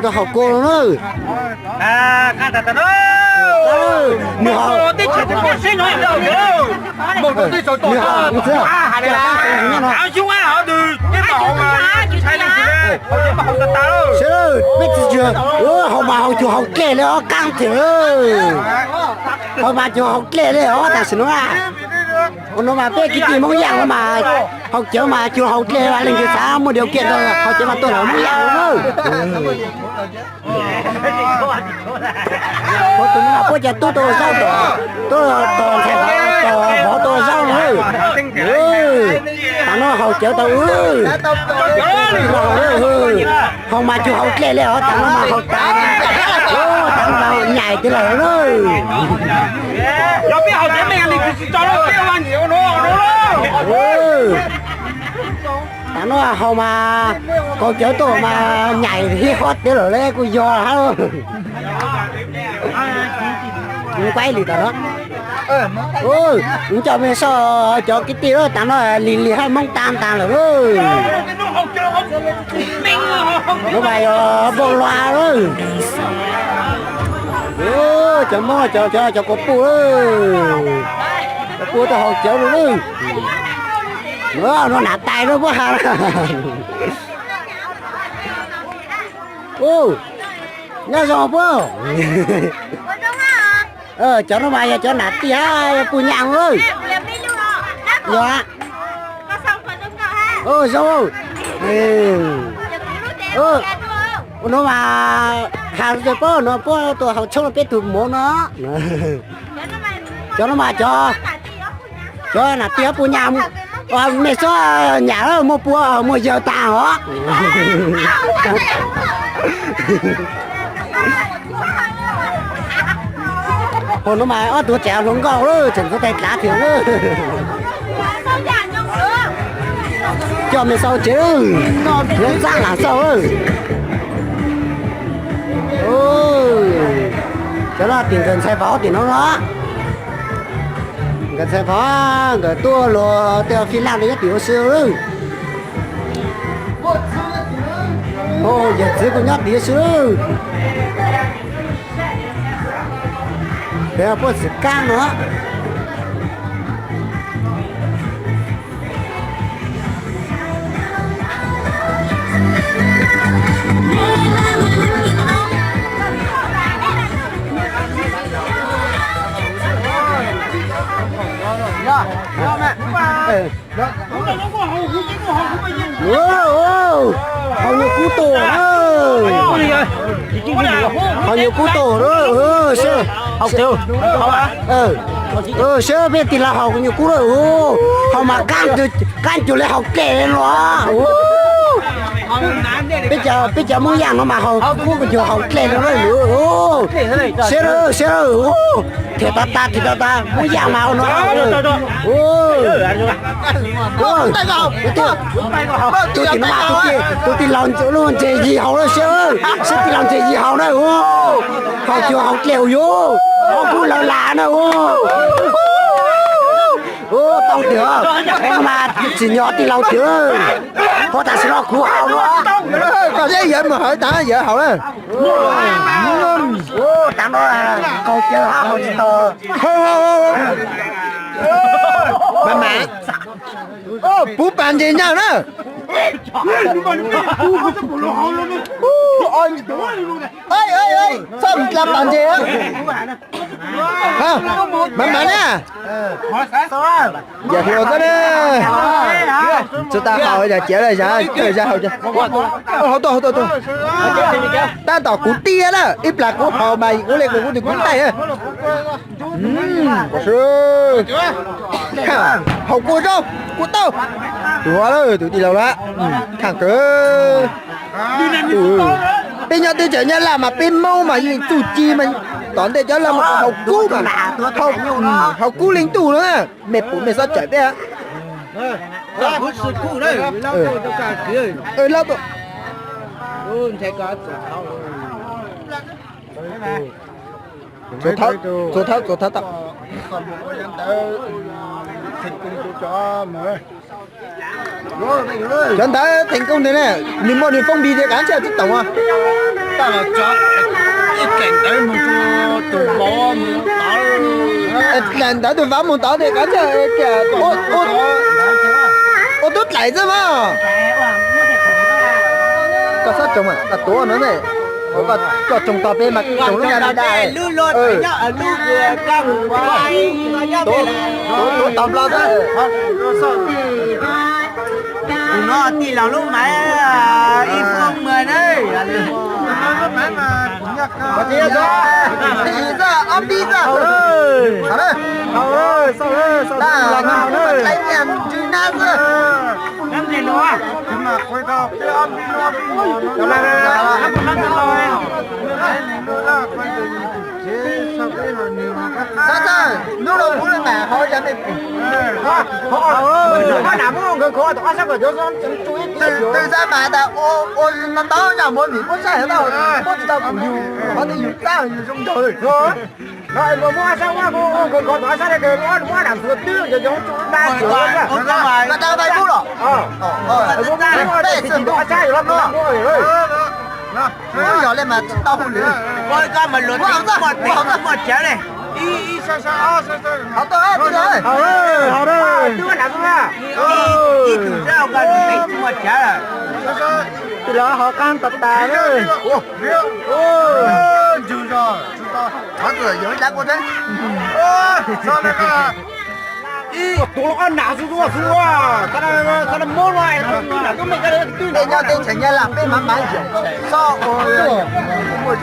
Haus kua no na. Nws haus, nws haus, sawv daws, peb tsis tsis, haus mas haus cuag haus dlej li os, qaab thiab. Haus mas cuag haus dlej li os tam sim no na. Ua no mas peb kwv tij Hmoob Yaj no mas haus cawv mas cuag haus dlej, leej twg xav muaj điều kiện rau haus cawv mas tuaj lawm Hmoob Yaj no na. Puab tus no mas puab cov tub tuaj ua zaub, tub tuaj ntxhais vauv tuaj ua zaub no. Tav no haus cawv tau, haus mas cuag haus dlej li os, tav no mas haus tav, tav no mas nyaim tiag lawm na. Tav no haus mas kaus cawv tuaj mas nyaim hib hob tiag lawm le kuj yog hab. Kuv nquaib li tom no, kuv coj mej soj cov kwv tij lawm, tav no lig lig hab Hmoob tag tag lawm. No mas yog npauj lua lawm. Cov Hmoob, cov, cov, cov kua puj, kua puj tuaj haus cawv lawm. No nam tais lawm puab has. Nyob zoo puab. Cov no mas yog cov nam tij hab puj nyaj lawm. Yog, zoo. Ua no mas has tas puab no puab tuaj haus tshoob rau peb tug mov no. Cov no mas cov, cov nam tij hab puj nyaj, mej txhob nyam, muaj pua muaj yawg tag os. Hauv no mas ob tug tseem hluas nkauj lawm, tseem txhua tais dlav thiab lawm. Coj mej xauj tsev, nyob txab lam xauj. Cov no tim nkawd ntxhais vauv tim no no. Nkawd ntxhais vauv nkawd tuaj luag tej fij laj no nyob tim ua si lawm. Yawm txwv kuj nyob tim ua si lawm. Peb puab txwv kaab no. Haus nyuag kub tuaj na. Haus nyuag kub tuaj na. Saib peb tig los haus nyuag kub lawm. Haus mas qaab cuag le haus dlej no. Peb cov Hmoob Yaj no mas haus kub cuag haus dlej no na. Saib lawm, saib lawm. Thiam tag tag, thiam tag tag, Hmoob Yaj mas ua no. Tus tim no mas tus tij laug lub ntses yig haus lawm, saib, saib tij laug ntses yig haus na. Haus cuag haus dlej ua yuav, haus kub lawv lam na. Tau tiag, mas tsim nyog tij laug tiag. Qhov tam sim no kuv haus no. Koj saib yawg mus hawv tas yawg haus na. Tav no kaus cawv hab haus tsis tau. Mas mas, puv pas ntses nyaj na. Txhob dlaa pas ntses. Mas mas na. Yam hluas xwb na. Txhob tas haus yam ciav lawm, yam kawg yam haus. Haus tuaj, haus tuaj, tuaj. Tab tom kuv tiag na, ib plag kuv haus mas ua li kuv kuv tus kuv taij na. Haus kua zaub kua tauj. Tuav lawm tus tij laug lawm, khaaj kawg. Peb nyob teb chaws Nyab Laj mas peb Hmoob mas yeej txuj ci mas, tom ntej cov laug mas haus kub mas, haus kub leej tug na. Mej pum mej xob cawm peb. Txuas thawb, txuas thawb, txuas thawb tau. Cov ntawd theem koob ntawd ne, nws muaj nws foob npi tias kav tsij tsis toom. Ib dlaim ntawd tus vauv mus tod, dlaim ntawd tus vauv mus tod tias koj txawj tias ua tub dlaim xwb mas. Koj txhob tsoo, koj tuav no ne, koj tsoo tog peb mas tsoo lub nqa da da. Tuav tog nplog xwb. Tus no tij laug lub maiv ib foob mas na. Ob pib xwb. Dlaim nyiaj ntswg nab xwb. Xab xab, hnub no kuv mam hau yog nej pum. Twb xab mas tas ua ntau ntau yam muaj vim muab saib hov tau, muab tsis tau kuv yus, qhov twg yus txab yus zoo nraug li. No es muab sab ua, muab khov khov tom sab li, muab dam txuas twb cov cov tsu da tsuas. Mas da Facebook los? Peb txwm ntuj sab yus los no. Yog li mas tsis tau hu lwm. Muaj tsav li. Hov tau, twb hov tau. Ib tug sab, ib tug sab, tsis muaj tsav lawm. Tij laug hov qab tas tas na. Tus los ob nam xu xu xu, koj muab no, twb nam tub me koj twb nyob teb chaws Nyab Laj peb mam mam yom, txhob ua muaj